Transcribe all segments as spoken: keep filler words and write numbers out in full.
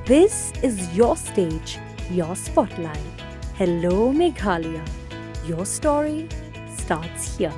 This is your stage, your spotlight. Hello Meghalaya. Your story starts here.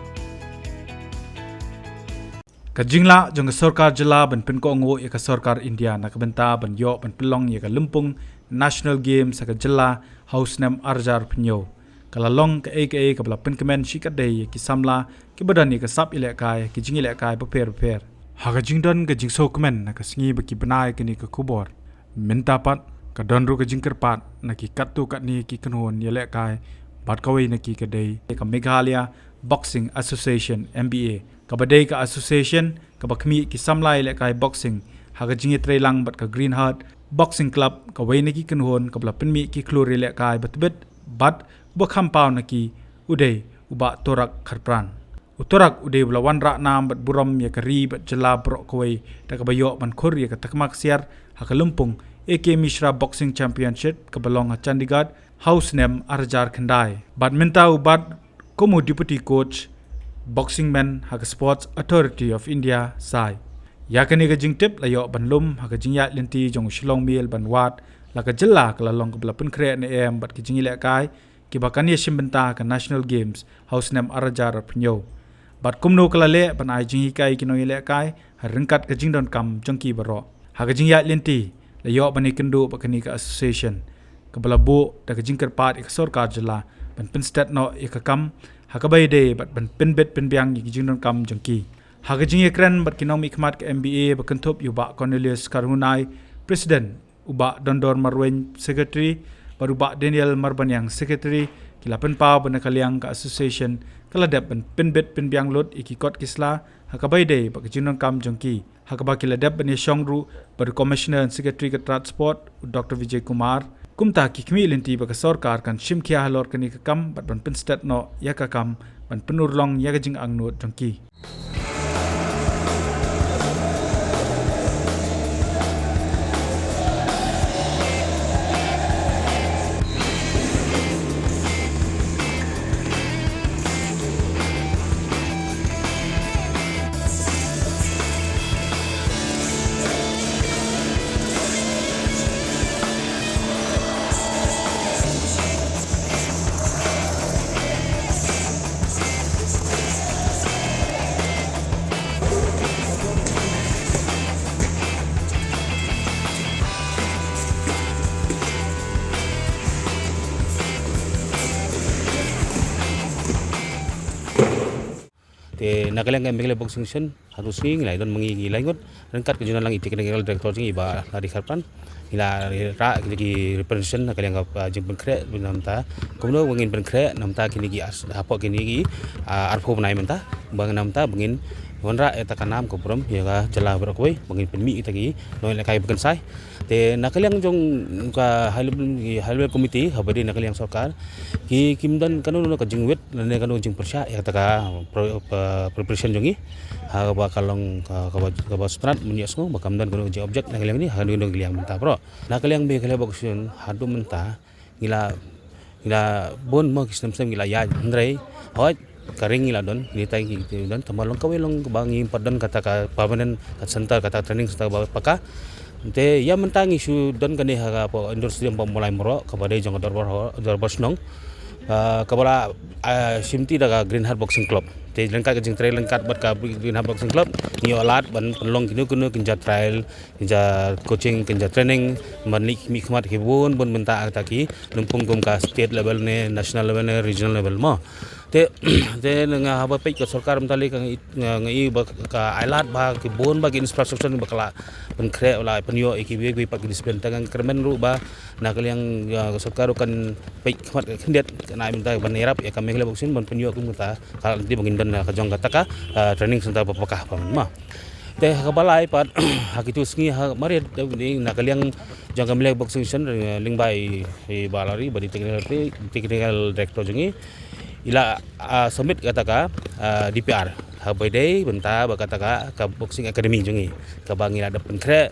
Ka jinglah jong ka sorkar jylla ban pynkohnguh ïa ka sorkar India na ka bynta ban ïoh ban pynlong ïa ka lympung National Games ha ka jylla ha u snem arhajar phew. Ka la long kaei kaei kaba la pynkmen shikatdei ïa ki samla kiba don ïa ka sap ïalehkai, ki jingïalehkai bapher bapher. Ha ka jingdon ka jingsngewkmen na ka sngi ba ki bna ïa kane ka khubor, mynta pat ka don ruh ka jingkyrpad na ki katto katne ki kynhun ïalehkai, bad kawei na ki ka dei ka Meghalaya Boxing Association, M B A, kaba dei ka association kaba khmih ki samla ïalehkai boxing ha ka jingïatreilang bad ka Green Heart Boxing Club, kawei na ki kynhun kaba la pynmih ki khlur ïalehkai ba tbit bad uba kham paw na ki u dei u Bah Torak Kharpran. U Torak u dei uba la wanrah nam bad burom ïa ka ri bad jylla baroh kawei da kaba ïoh ban khur ïa ka takma ksiar ha ka lympung A K Mishra Boxing Championship kaba long ha Chandigarh ha u snem arhajar khyndai. Bad mynta u bat kum u Deputy Coach Boxing Men ha ka Sports Authority of India, sai. Ïa kane ka jingtip la ïoh ban lum ha ka jingïaid lynti jong u Shillong Mail ban wad la ka jylla ka la long kaba la pynkhreh ne em bad ka jingïalehkai kiba kan ïashim bynta ha ka National Games ha u snem arhajar arphew. Bad kumno ka la leh ban ai jinghikai ki nongïalehkai ha ryngkat ka jingdonkam jong ki baroh. Ha ka jingïaid lynti la ïoh ban ïakynduh bad kane ka association kaba la buh da ka jingkyrpad ïa ka sorkar jylla ban pynstet noh ïa ka kam ha kaba ïadei bad ban pynbit pynbiang ïa ki jingdonkam jong ki. Ha ka jingïakren bad ki nongmihkhmat ka M B A ba kynthup ïa u Bah Cornelius Kharhunai, President, u Bah Dondor Marwein, Secretary, bad u Bah Daniel Marbaniang, Secretary, ki la pynpaw ba na ka liang ka association ka la dep ban pynbit pynbiang lut ïa ki kot ki sla ha kaba ïadei bad ka jingdonkam jong ki, ha kaba ki la dep ban ïashong ruh bad u Commissioner and Secretary ka Transport, u Doctor Vijay Kumar. Kumta ki khmih lynti ba ka sorkar kan shim khia halor kane ka kam bad ban pynstet noh ïa ka kam ban pynurlong ïa ka jingangnud jong ki. Te na ka liang ka Meghalaya Boxing Association, ha tu sngi ngi la don ma ngi ngi lai ngut, ryngkat ka jingdon lang i Technical Director jong ngi i Bah Larry Kharpran. Ngi la rah ki representation na ka liang ka, ah, jingpynkhreh namta. Kumno ba ngin pynkhreh namta kine ki as-, hapoh kine ki, ah, arphew bnai mynta. Ba namta ba ngin wanrah ïa kata ka nam ka burom ïa ka jylla baroh kawei, ba ngin pynmih ïa kita ki nongïalehkai ba kynsai. Te na ka liang jong ka high level, high level committee, haba dei na ka liang sorkar, ki, kim don kano kano ka jingwit lane kano jingpyrshah ïa kata ka pre-, pre-, preparation jong ngi. Ha kaba ka long ka, kaba, kaba sngewtynnat mynta sngew ba kam don kano jingobject na ka liang ni, ha kano kano ka liang mynta baroh. Na ka liang Meghalaya Boxing Association haduh mynta ngi la, ngi la bun mo ki snem snem ngi la ïaid, hynrei hooid ka ring ngi la don, ngi tai ngi don, tangba long kawei long ba ngi pat don kata ka permanent ka center, kata training center ba paka. Te ïa mynta ngi shu don kane ha ka hapoh Indoor Stadium ba Mawlai Maroh, kaba dei jong ka dorbar ho-, dorbar shnong. Ah, kaba la, ah, shimti da ka Green Heart Boxing Club. Te ryngkat ka jingtrei ryngkat bad ka Green Heart Boxing Club, ngi ïoh lad ban pynlong kino kino ki jait trial, ki jait coaching, ki jait training, ban leit mihkhmat ki bun bun bynta ha kata ki lympung kum ka state level ne, national level ne, regional level mo. Te, te nga haba peit ka sorkar mynta lei ka ngi, nga, nga i ba ka ai lad ba ki bun ba ki infrastructure ba ka la pynkhreh, la pynïoh ïa kiwei kiwei pat ki discipline. Te nga kyrmen ruh ba na ka liang, ah, ka sorkar ruh kan peit khmat ka khyndiat, kan ai mynta ban ïarap ïa ka Meghalaya Boxing ban pynïoh kum kata ka, lynti ba ngin don ka jong kata ka, ah, training center ba paka pat mo. Te ha kaba lai pat ha kitu sngi ha, mar ïa, na ka liang jong ka Meghalaya Boxing Association, eh, lyngba i, i Bah Larry ba dei technical, technical director jong ngi, i la, ah, submit kata ka, ah, D P R. Haba dei bynta ba kata ka, ka boxing academy jong ngi, kaba ngi la dep pynkhreh,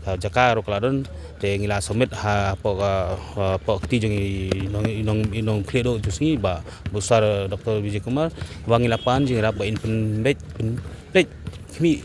ka jaka ruh ka la don. Te ngi la submit hapoh ka, hapoh kti jong i nong, i nong, i nongkhlieh duh jong sngi Bah Professor Doctor Vijay Kumar, ba ngi la pan jingïarap ba in pynbeit, pynbeit khmih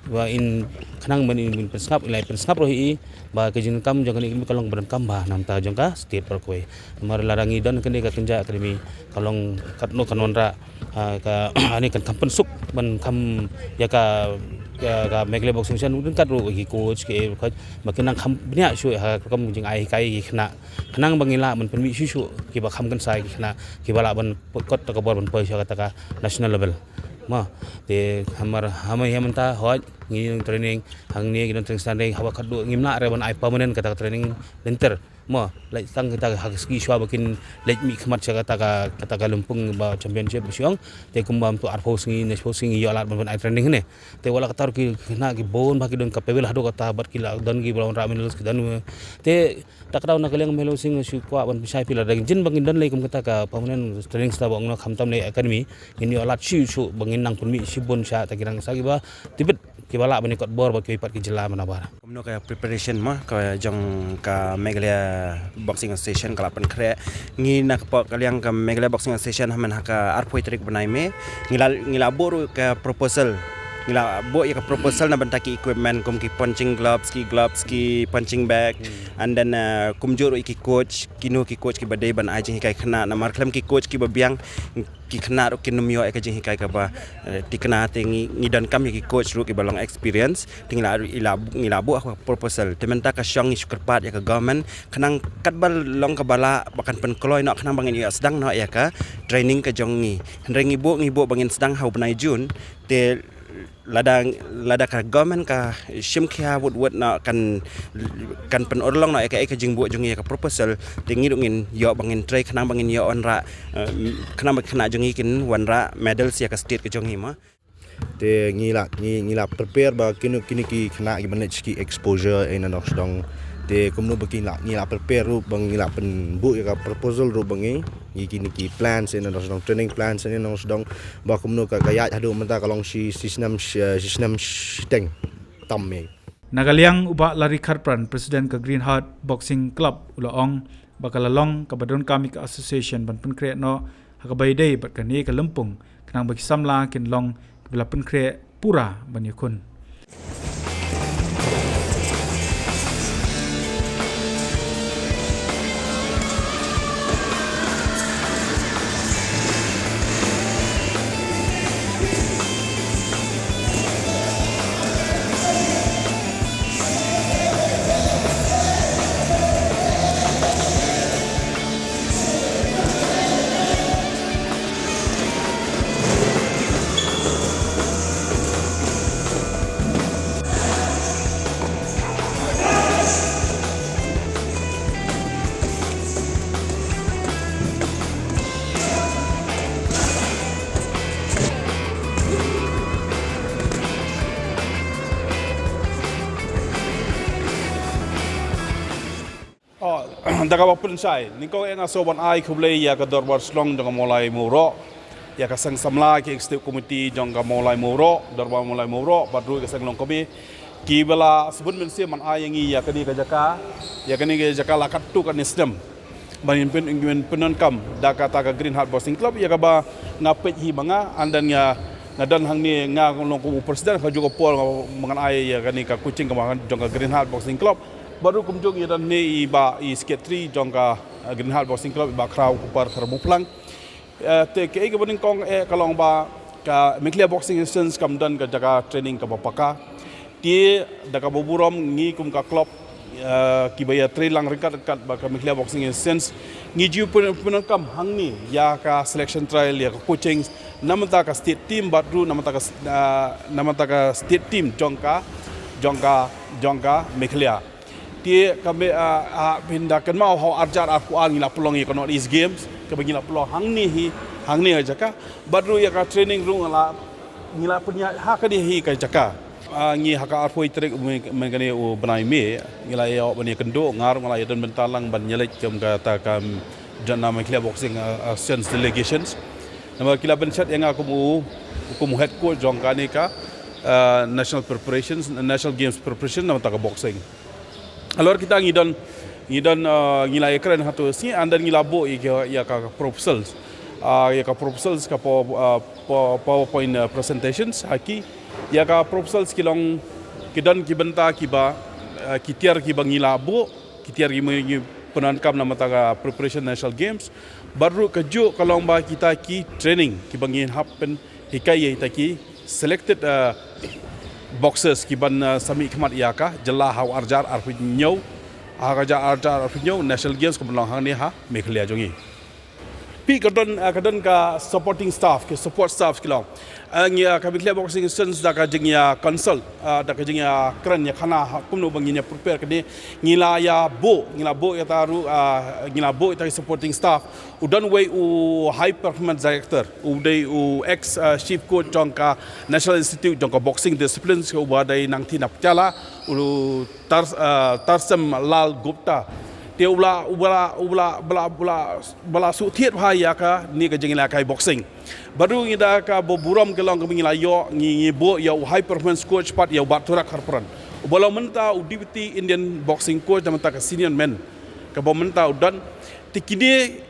Ba in khnang ban in pynsngap, in lai pynsngap ruh ïa i ba ka jingdonkam jong kane ka academy ka long ba donkam bha na bynta jong ka state baroh kawei. Namar lada ngi don kane ka Kynja Academy ka long katno kan wanrah, ah, ka, ani kan kham pynsuk ban kham ïa ka, ïa ka Meghalaya Boxing Association ryngkat ruh ki coach ki, eh, coach ba kin nang kham bniah shuh ha ka rukom jingaihikai ki khynnah. Khnang ba ngin lah ban pynmih shuh shuh kiba kham kynsai ki khynnah kiba lah ban kot da ka bor ban poi sha kata ka national level. Mo, te hamar, hamar ïa mynta hoi ngi training hangne, ngi don training standing, haba khadduh ngim lah re ban ai permanent kata ka training lynter. Mo, leit tang kita ha ka sngi shuwa ba kin leit mih khmat sha kata ka, kata ka lympung ba championship ba shu ong. Te kumba mynta arphew sngi, hynñiewphew sngi ngi ïoh lad ban, ban ai training hangne. Te wat la katta ruh ki khynnah ki bun bha ki don ka pebel haduh katta bad ki la don kiba la wanrah medals ki don. Te ta ka daw na ka liang Meghalaya Boxing shu kwah ban pynshai phi lada jin ba ngin don lei kum kata ka permanent training center ba ong na khamtam lei academy, ngin ïoh lad shuh shuh ba ngin nang pynmih shibun sha ta ki rang sa kiba tibit kiba lah ban ïakot bor bad kiwei pat ki jylla ba nabar. Kumno ka preparation mo ka jong ka Meghalaya Boxing Association ka la pynkhreh? Ngi na ka pok ka liang ka Meghalaya Boxing Association ha mynta ha ka arphew tarik bnai Mei ngi la, ngi la buh ruh ka proposal. Ngi la buh ïa ka proposal na bynta ki equipment kum ki punching gloves, ki gloves, ki punching bag, and then, uh, kumjuh ruh ïa ki coach, kino ki coach kiba dei ban ai jinghikai khynnah, namar khlem ki coach kiba biang ki khynnah ruh kin ym ïoh ïa ka jinghikai kaba, eh, thikna. Te ngi, ngi donkam ïa ki coach ruh kiba long experience. Te ngi la, ngi la, ngi la buh ha ka proposal. Te mynta ka shong ngi shu kyrpad ïa ka government khnang katba long kaba lah ba kan pynkloi noh khnang ba ngin ïoh sdang noh ïa ka training ka jong ngi. Hynrei ngi buh, ngi buh ba ngin sdang ha u bnai June. Te lada, lada ka government ka shim khia wut wut noh kan, kan pynurlong noh ïa ka, ïa ka jingbuh jong ngi ïa ka proposal. Te ngi ruh ngin ïoh ba ngin trei khnang ba ngin ïoh wanrah, eh, khnang ba khynnah jong ngi kin wanrah medals ïa ka state ka jong ngi mo. Te ngi la, ngi, ngi la prepare ba kino, kino ki khynnah kiban leit sha ki exposure, eh, na nong sdong. Te kumno ba ki la, ngi la prepare ruh ba ngi la pynbuh ïa ka proposal ruh ba ngi, ngi kino ki plans, eh, na nong sdong, training plans, eh, na nong sdong. Ba kumno ka, ka ïaid haduh mynta ka long shi, shi snem, shi, shi snem shiteng tam, eh. Na ka liang u Bah Larry Kharpran, President ka Green Heart Boxing Club, u la ong ba ka la long kaba donkam ïa ka association ban pynkhreh noh ha kaba ïadei bad kane ka lympung khnang ba ki samla kin long kiba la pynkhreh pura ban ïakhun. Oh, da kaba pynshai, nyngkong eh nga sngewbha ban ai khublei ïa ka Dorbar Shnong jong ka Mawlai Mawroh, ïa ka Seng Samla, ki Executive Committee jong ka Mawlai Mawroh, Dorbar Mawlai Mawroh, bad ruh ïa ka Seng Longkmie, kiba la sbun mynsiem ban ai ïa ngi ïa kane ka jaka, ïa kane ka jaka la katto katne snem. Ban ngin pyn, ngin pyndonkam da kata ka Green Heart Boxing Club, ïa kaba nga peit hi ma nga, and then nga, nga don hangne nga long kum u president, ha kajuh ka por nga, ba ngan ai ïa kane ka coaching kaba jong ka Green Heart Boxing Club. Bad ruh kumjuh ngi don hangne i Bah, i secretary jong ka, eh, Green Heart Boxing Club, i Bah Khraw Kupar Kharmuplang. Eh, te kaei kaba nyngkong eh ka long ba ka Meghalaya Boxing Association kam don ka jaka training kaba paka. Te da kaba burom ngi kum ka club, eh, kiba ïatrei lang ryngkat ryngkat bad ka Meghalaya Boxing Association, ngi ju pyn, pyndonkam hangne ïa ka selection trial, ïa ka coaching na bynta ka state team bad ruh na bynta ka s-, eh, na bynta ka state team jong ka, jong ka, jong ka Meghalaya. Te ka me, ah, ah, pynda kynmaw ha u arhajar arphew ar ngi la pynlong ïa ka North East Games, kaba ngi la pynlong hangne hi, hangne ha jaka. Bad ruh ïa ka training ruh ngi la, ngi la pynïaid ha kane hi ka jaka. Ah, ngi ha ka arphew tarik u myn, myn kane u bnai Mei, ngi la ïoh ban ïakynduh, nga ruh nga la ïadon bynta lang ban ïaleit kum kata ka, mm, jong na Meghalaya Boxing, ah, Association's delegations. Namar ki la pynshet ïa nga kum u, kum u head coach jong kane ka, ah, National Preparations, National Games Preparation, na bynta ka boxing. Halor kita ngi don, ngi don, uh, ngi la ïakren hato sngi, and then ngi la buh ïa ka, ïa ka proposals. Uh, ïa ka proposals ka po-, uh, po-, PowerPoint, uh, presentations ha ki, Ïa ka proposals ki long, ki don ki bynta kiba, eh, ki tiar kiba ngi la buh, ki tiar kiba ngi pyndonkam na bynta ka preparation National Games. Bad ruh kajuh ka long ba kita ki training kiba ngin hap pynhikai ïa kita ki selected, eh, boxers kiban, eh, sa mihkhmat ïa ka jylla ha u arhajar arphew hynñiew, ha ka arhajar arphew hynñiew National Games kaban long hangne ha Meghalaya jong ngi. Phi, ka don, eh, ka don ka supporting staff, ki support staff ki long. Eh, ngi, eh, ka Meghalaya Boxing Association da ka jingïa consult, eh, da ka jingïakren ïa khana ha kumno ba ngin ïa prepare kane, ngi la ïa buh, ngi la buh ïa ta ruh, eh, ngi la buh ïa ta ki supporting staff. U don uwei u high performance director, u dei u ex, eh, chief coach jong ka National Institute jong ka boxing disciplines, uba dei Nangthin Napjala, u Tar-, eh, Tarsem Lal Gupta. Te u la, u la, u la, u la, u la, u la shu thied bha ïa kane ka jingïalehkai boxing. Bad ruh ngi da kaba burom ka long kaba ngi la ïoh, ngi, ngi buh ïa u high performance coach pat, ïa u Bah Thurak Kharpran, uba long mynta u deputy Indian boxing coach na bynta ka senior men, kaba mynta u don. Te kine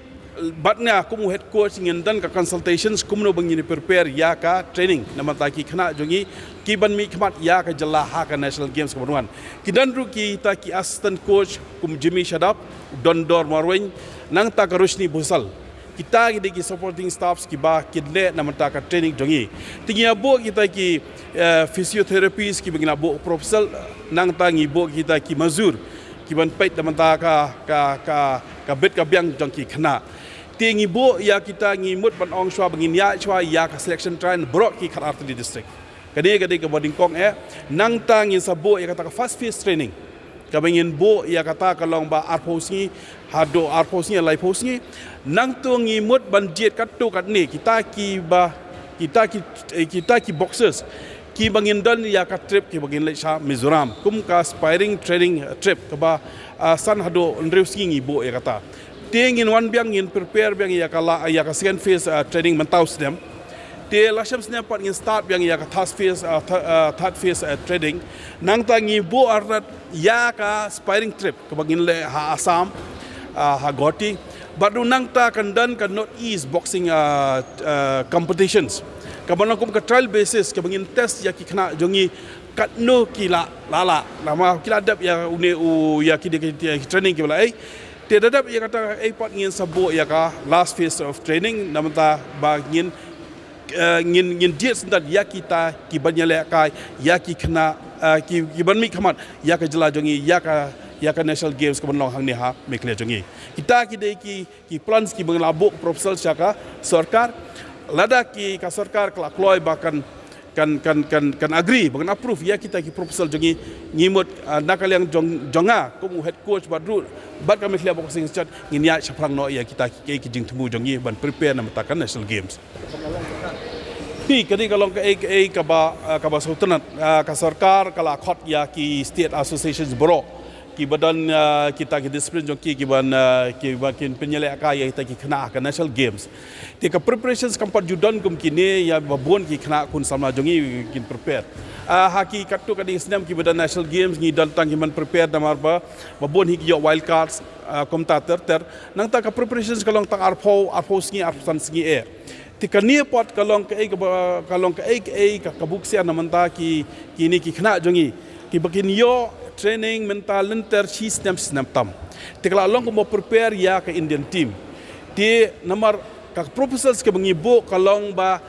bad nga kum u head coach ngin don ka consultations kumno ba ngin prepare ïa ka training na bynta ki khynnah jong ngi kiban mihkhmat ïa ka jylla ha ka National Games kaban wan. Ki don ruh kita ki assistant coach kum Jimmy Shadap, Dondor Marwein, nangta ka Roshni Bhusal. Kita ki dei ki supporting staffs kiba kin leh na bynta ka training jong ngi. Te ngi ïa buh kita ki, eh, physiotherapists kiba ngi la buh proposal, nangta ngi buh kita ki mazdur kiban peit na bynta ka, ka, ka, ka bit ka biang jong ki khynnah. Te ngi buh ïa kita, ngi mut ban ong shuwa ba ngin ïaid shuwa ïa ka selection trial baroh ki khatar tylli district. Kane ka dei kaba nyngkong eh, nangta ngin sa buh ïa kata ka first phase training, kaba ngin buh ïa kata ka long ba arphew sngi haduh arphew sngi, laiphew sngi. Nangta ngi mut ban jied katto katne kita kiba, kita ki, eh, kita ki boxers kiba ngin don ïa ka trip kiba ngin leit sha Mizoram kum ka sparring training, eh, trip kaba, ah, san haduh hynriew sngi ngi buh ïa kata. Te ngin wan biang, ngin prepare biang ïa ka la, ïa ka second phase, ah, training mynta u snem. Te la shem snem pat ngin start biang ïa ka third phase, ah, th-, ah, third phase, ah, training. Nangta ngi buh artat ïa ka sparring trip kaba ngin leh ha Assam, ah, ha Guwahati. Bad ruh nangta kan don ka North East Boxing, ah, ah, competitions, kaba long kum ka trial basis kaba ngin test ïa ki khynnah jong ngi katno ki la, la, la, lama ki la dep ïa une u, ïa ki, ki, ki training kiba la ei. Te da dep ïa kata ei pat ngin sa buh ïa ka last phase of training na bynta ba ngin, eh, ngin, ngin jied syndat ïa kita kiban ïalehkai, ïa ki khynnah, eh, ki, kiban mihkhmat ïa ka jylla jong ngi ïa ka, ïa ka National Games kaban long hangne ha Meghalaya jong ngi. Kita ki dei ki, ki plans kiba ngi la buh proposal sha ka sorkar. Lada ki ka sorkar ka la kloi ba kan, kan, kan, kan, kan agree ba kan approve ïa kita ki proposal jong ngi, ngi mut, ah, na ka liang jong, jong nga kum u head coach bad ruh bad ka Meghalaya Boxing Association ngin ïaid shaphrang noh ïa kita ki, ki jingthmu jong ngi ban prepare na bynta ka National Games. Phi, kane ka long kaei kaei kaba, ah, kaba sngewtynnat, ah, ka sorkar ka la khot ïa ki state associations baroh kiba don, ah, kita ki discipline jong ki, kiban, ah, kiba kin pynïalehkai ïa kita ki khynnah ha ka National Games. Te ka preparations kam pat ju don kum kine, ïa ba bun ki khynnah khun samla jong ngi kin prepare. Ah, ha ki katto katne snem kiba don National Games ngi don tang kiban prepare namar ba, ba bun hi ki ïoh wild cards, ah, kumta ter ter. Nangta ka preparations ka long tang arphew, arphew sngi, arphew san sngi eh. Te kane pat ka long kaei kaba, ka long kaei kaei ka, ka buk sian na bynta ki, kine ki khynnah jong ngi kiba kin ïoh training mynta lynter shi snem, shi snem tam. Te ka la long kumba prepare ïa ka Indian team. Te namar ka proposals kaba ngi buh ka long ba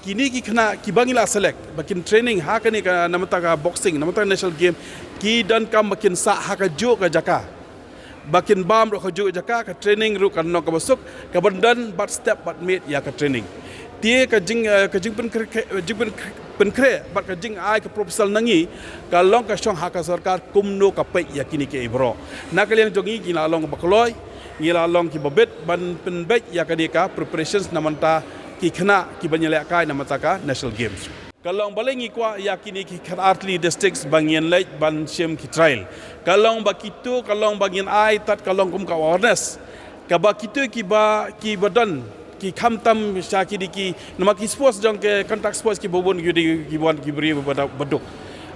kine ki khynnah kiba ngi la select ba kin training ha kane ka na bynta ka boxing, na bynta ka National Game, ki donkam ba kin sah ha kajuh ka jaka, ba kin bam ruh kajuh ka jaka, ka training ruh kan long kaba suk, kaban don bad step bad miet ïa ka training. Te ka jing, eh, ka jingpynkhreh, jingpynkhreh bad ka jingai ka proposal na ngi ka long ka shong ha ka sorkar kumno ka peit ïa kine kiei baroh. Na ka liang jong ngi ngi la long ba kloi, ngi la long kiba bit ban pynbeit ïa kane ka preparations na bynta ki khynnah kiban ïalehkai na bynta ka National Games. Ka long balei ngi kwah ïa kine ki khatar tylli districts ba ngin leit ban shim ki trial. Ka long ba kito, ka long ba ngin ai tad ka long kum ka awareness, kaba kito kiba, kiba don, ki khamtam sha kine ki, namar ki sports jong ki contact sports kiba bun ki dei kiba wan ki briew ba duk.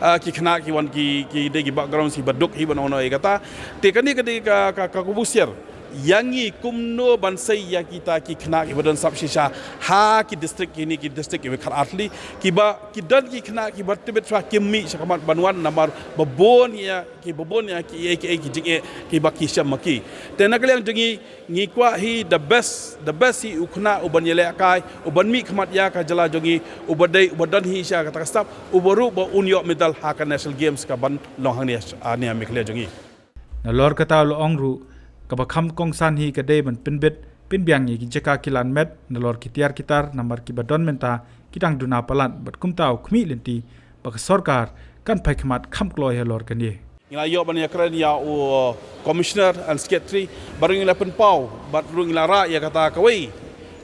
Ah, ki khynnah ki wan ki, ki dei ki background kiba duk hi ban ong noh ïa kata. Te kane ka dei ka, ka, ka, ka busiar. Ïa ngi kumno ban sei ïa kita ki khynnah kiba don sap shisha ha ki district kine ki district kiba khat artylli, kiba ki don ki khynnah kiba tbit shuwa kim mih sha khmat ban wan namar ba bun ïa ki, ba bun ïa ki, ïa ki, ïa ki jingeh kiba ki shem ma ki. Te na ka liang jong ngi, ngi kwah hi the best, the best hi u khynnah uban ïalehkai, uban mih khmat ïa ka jylla jong ngi, uba dei, uba don hi sha kata ka sap, uba ruh ba un ïoh medal ha ka National Games kaban long hangne, ah, ne ha Meghalaya jong ngi. Nalor kata u la ong ruh, kaba kham kongsan hi ka dei ban pynbit pynbiang ïa ki jaka ki lan met nalor ki tiar ki tar namar kiba don mynta ki dang duna palat bad kumta u khmih lynti ba ka sorkar kan phai khmat kham kloi halor kane. Ngi la ïoh ban ïakren ïa u Commissioner and Secretary, bad ruh ngi la pynpaw, bad ruh ngi la rah ïa kata kawei,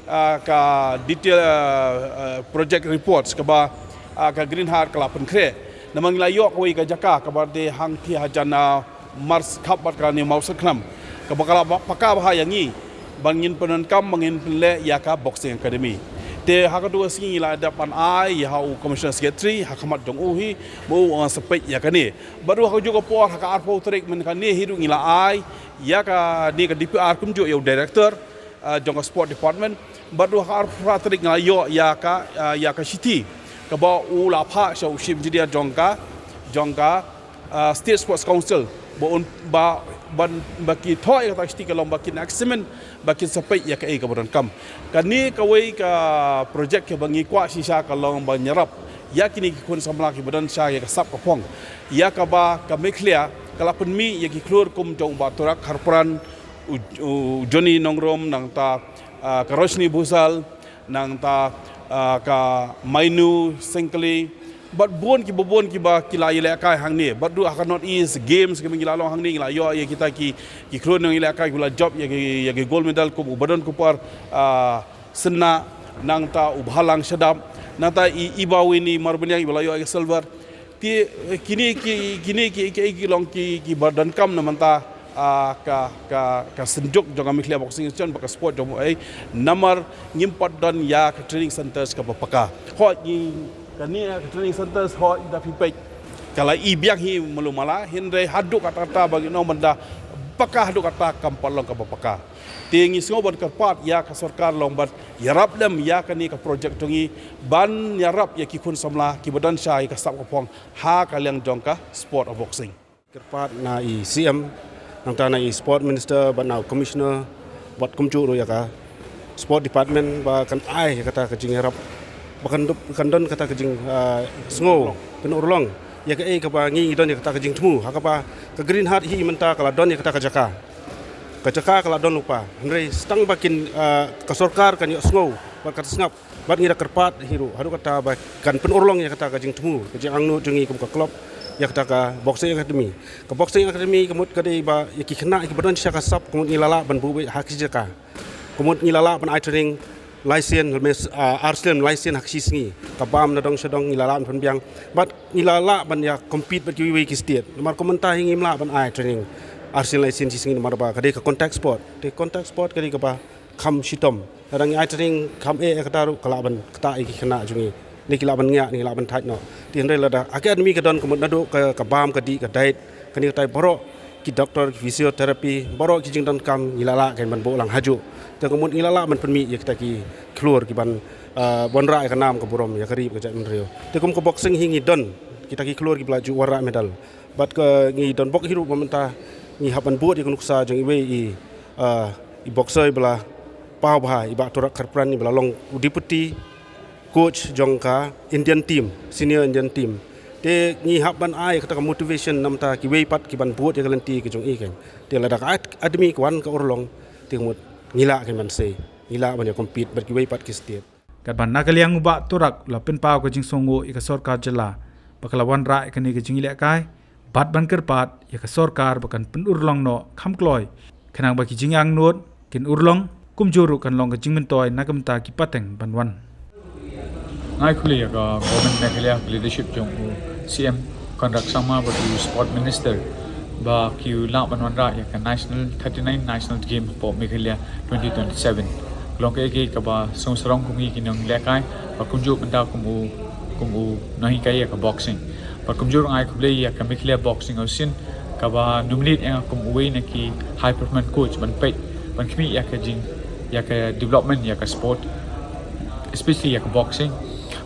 ah, ka detail, ah, ah, project reports kaba, ah, ka Green Heart ka la pynkhreh. Namar ngi la ïoh kawei ka jaka kaba dei hangtei hajan, ah, Markhap bad kane Mawsynram, kaba ka la ba-, paka bha ïa ngi ban ngin pyndonkam, ban ngin pynleh ïa ka boxing academy. Te ha katu ka sngi ngi la dep ban ai ïa ha u Commissioner Secretary ha khmat jong u hi ba u ong sa peit ïa kane. Bad ruh ha kajuh ka por ha ka arphew tarik mynta kane hi ruh ngi la ai ïa kane ka D P R kumjuh ïa u Director, ah, jong ka Sport Department. Bad ruh ha ka arphew phra tarik ngi la ïoh ïa ka, ah, ïa ka shithi kaba u la phah sha u Chief Engineer jong ka, jong ka, ah, State Sports Council ba un, ba, ban, ba ki thoh ïa kata ka shithi ka long ba kin examine, ba kin sa peit ïa kaei kaba donkam. Kane kawei ka project kaba ngi kwah shisha ka long ban ïarap ïa kine ki khun samla kiba don sha ïa ka sap ka phong. Ïa kaba ka Meghalaya ka la pynmih ïa ki khlur kum jong u Bah Turak Kharpran, u, u Johnny Nongrum, nangta, ah, ka Roshni Bhusal, nangta, ah, ka Mainu Syngkli, bad bun kiba bun kiba ki la ïalehkai hangne, bad ruh ha ka North East Games kiba ngi la long hangne ngi la ïoh ïa kita ki, ki khlur nongïalehkai kiba la jop ïa ki, ïa ki gold medal kum u Badon Kupar, ah, Synnah, nangta u Bhalang Shadap, nangta i, i Bawini Marbaniang iba la ïoh ïa ki silver. Te, eh, kine ki, kine ki, ki, ki long ki, kiba donkam na mynta, ah, ka, ka, ka synjuk jong ka Meghalaya Boxing Association bad ka sport jong u ei, namar ngim pat don ïa ka training centers kaba paka. Hooid ngi, kane ka training centers hooid da phi peit ka la i biang hi malu mala, hynrei haduh katta katta ba ngi ong ban da paka haduh katta kam pat long kaba paka. Te ngi sngew ban kyrpad ïa ka sorkar long ban ïarap lem ïa kane ka project jong ngi ban ïarap ïa ki khun samla kiba don sha ïa ka sap ka phong ha ka liang jong ka sport of boxing. Kyrpad na i C M, nangta na i Sport Minister bad na u Commissioner, bad kumjuh ruh ïa ka Sport Department ba kan ai ïa kata ka jingïarap, ba kan dup, kan don kata ka jing, ah, sngew pynurlong ïa kaei kaba ngi don ïa kata ka jingthmu, ha kaba ka Green Heart hi mynta ka la don ïa kata ka jaka. Ka jaka ka la don lypa. Hynrei tang ba kin, ah, ka sorkar kan ïohsngew bad kan sngap. Bad ngi da kyrpad hi ruh haduh katta ba kan pynurlong ïa kata ka jingthmu, ka jingangnud jong ngi kum ka club, ïa kata ka boxing academy. Ka boxing academy ka mut ka dei ba ïa ki khynnah kiba don sha ka sap ka mut ngi la lah ban buh beit ha ki jaka. Ka mut ngi la lah ban ai training lai sien, lymne, ah, ar sien lai sien ha ka shi sngi. Ka bam na dong sha dong ngi la lah ban pynbiang. Bad ngi la lah ban ïa compete bad kiwei kiwei ki state. Namar kumta hi ngim lah ban ai training ar sien lai sien shi sngi namar ba ka dei ka contact sport. Te contact sport ka dei kaba kham shitom. Lada ngi ai training kham eh ïa kata ruh ka lah ban ktah ïa ki khynnah jong ngi. Ne ki lah ban ngiah, ne ki lah ban thait noh. Te hynrei lada academy ka don ka mut naduh ka, ka bam, ka dih, ka diet, kane katai baroh ki doktor, ki physiotherapy, baroh ki jingdonkam ngi la lah kein ban buh lang hajuh. Te ka mut ngi la lah ban pynmih ïa kita ki khlur kiban, ah, wanrah ïa ka nam ka burom ïa ka ri bad ka jaitbynriew. Te kum ka boxing hi ngi don kita ki khlur kiba la ju wanrah medal. Bad ka ngi don bok hi ruh ba mynta ngi hap ban bud ïa ka nuksa jong iwei i, ah, i boxer iba la paw bha, i Bah Turak Kharpran, iba la long u deputy coach jong ka Indian team, senior Indian team. Te ngi hap ban ai kata ka motivation namar kiwei pat kiban bud ïa ka lynti ka jong i kein. Te lada ka academy ka wan ka urlong, te ka mut ngi lah kein ban sei, ngi lah ban ïa compete bad kiwei pat ki state. Katba na ka liang u Bah Turak u la pynpaw ka jingsngewnguh ïa ka sorkar jylla ba ka la wanrah ïa kane ka jingïalehkai, bad ban kyrpad ïa ka sorkar ba kan pynurlong noh kham kloi, khnang ba ki jingangnud kin urlong, kumjuh ruh kan long ka jingmyntoi na ka bynta ki pateng ban wan. Nga ai khublei ïa ka Government Meghalaya, ka leadership jong u C M Conrad Sangma bad u Sport Minister ba ki lah ban wanrah ïa ka National, thirty-nine National Games for Meghalaya twenty twenty-seven. Ka long kaei kaei kaba sngewsarong kum ngi ki nongïalehkai, bad kumjuh mynta kum u, kum u nonghikai ïa ka boxing. Bad kumjuh ruh nga ai khublei ïa ka Meghalaya Boxing Association kaba nominate ïa nga kum uwei na ki high performance coach ban peit ban khmih ïa ka jing, ïa ka development ïa ka sport, especially ïa ka boxing,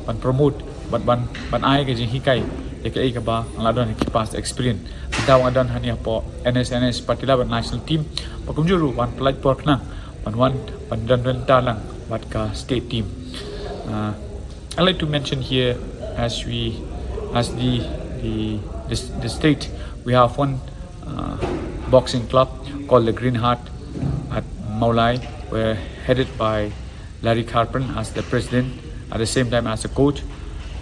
ban promote, ban ban ban ai ka jinghikai ïa kaei kaba nga la don ha ki past experience. Mynta nga don hangne hapoh N S N S Patila bad national team, bad kumjuh ruh wan pyllait por khnang ban wan ban don bynta lang bad ka state team. Uh, I'd like to mention here, as we, as the the the, the state, we have one uh, boxing club called the Green Heart at Mawlai, where headed by Larry Karpen as the president, at the same time as a coach,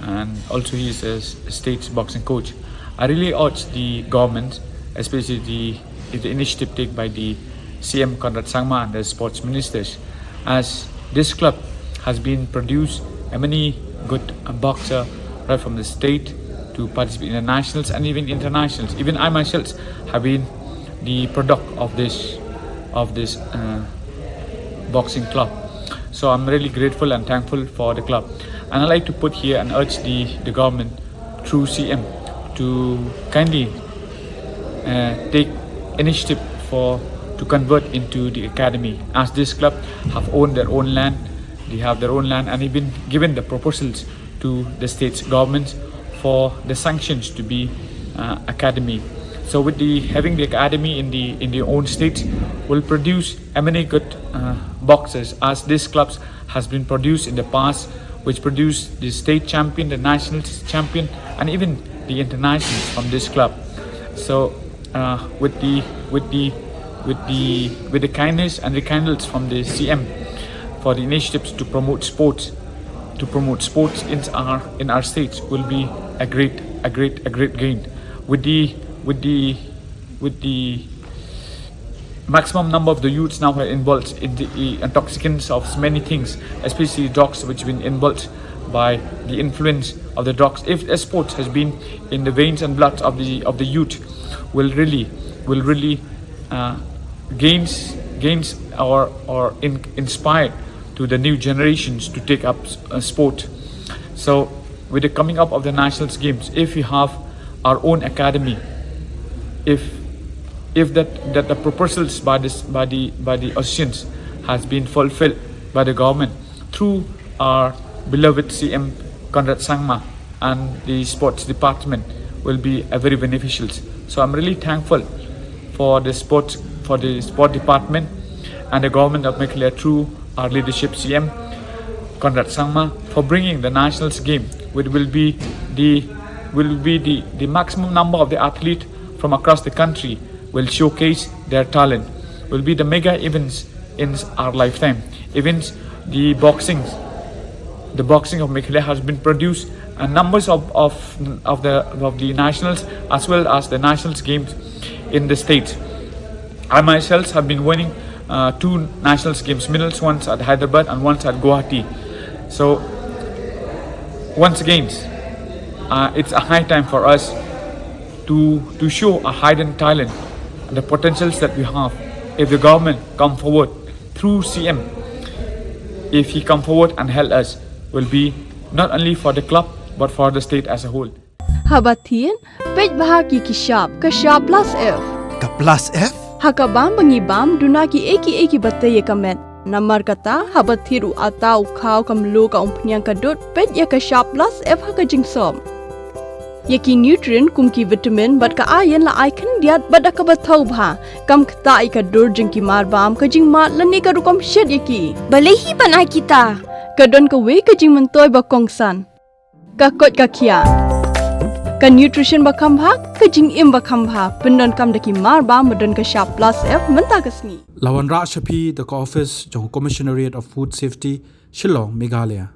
and also he is a s- state's boxing coach. I really urge the government, especially the, the initiative taken by the C M Conrad Sangma and the sports ministers, as this club has been produced a many good uh, boxer right from the state to participate in the nationals and even internationals. Even I myself have been the product of this of this uh, boxing club. So I'm really grateful and thankful for the club. And I'd like to put here and urge the, the government through C M to kindly uh, take initiative for to convert into the academy, as this club have owned their own land. They have their own land and even given the proposals to the state's government for the sanctions to be uh, academy. So with the having the academy in the in the own state will produce many good uh, boxers, as these clubs has been produced in the past, which produced the state champion, the national champion, and even the internationals from this club. So uh, with the with the with the with the kindness and the kindness from the C M for the initiatives to promote sports, to promote sports in our in our states will be a great a great a great gain. With the with the with the maximum number of the youths now are involved in the uh, intoxicants of many things, especially drugs, which have been involved by the influence of the drugs. If a sport has been in the veins and blood of the of the youth, will really will really uh, gains gains or or in, inspired to the new generations to take up uh, sport. So with the coming up of the national games, if we have our own academy, if if that that the proposals by this by the by the associations has been fulfilled by the government through our beloved C M Conrad Sangma and the sports department will be a very beneficial. So I'm really thankful for the sports for the sport department and the government of Meghalaya through our leadership C M Conrad Sangma for bringing the nationals game, which will be the will be the, the maximum number of the athlete from across the country will showcase their talent. Will be the mega events in our lifetime. Events, the boxing, the boxing of Meghalaya has been produced and numbers of, of, of the of the nationals as well as the nationals games in the state. I myself have been winning uh, two nationals games medals, once at Hyderabad and once at Guwahati. So once again, uh, it's a high time for us to to show a hidden talent and the potentials that we have. If the government come forward through C M, if he come forward and help us, will be not only for the club but for the state as a whole. Haba thied, peit bha ki ki shap, ka shap plus F. Ka plus F? Ha ka bam ba ngi bam, duna ki ei ki ei ki ba tei ïa ka met. Namar kata, haba thied u ata u khaw ka mluh ka umphniang ka dud, peit ïa ka shap plus F ha ka jingsop. Ïa ki nutrient kum ki vitamin bad ka iron la ai khyndiat bad da kaba thaw bha. Kam ktah ïa ka dur jong ki mar bam, ka jingmad lane ka rukom shet ïa ki. Balei hi ban ai kita? Ka don kawei ka jingmyntoi ba kongsan. Ka koit ka khiah. Ka nutrition ba kham bha, ka jingim ba kham bha, pyndonkam da ki mar bam ba don ka shap plus F mynta ka sngi. La wanrah sha phi da ka office jong Commissionerate of Food Safety, Shillong, Meghalaya.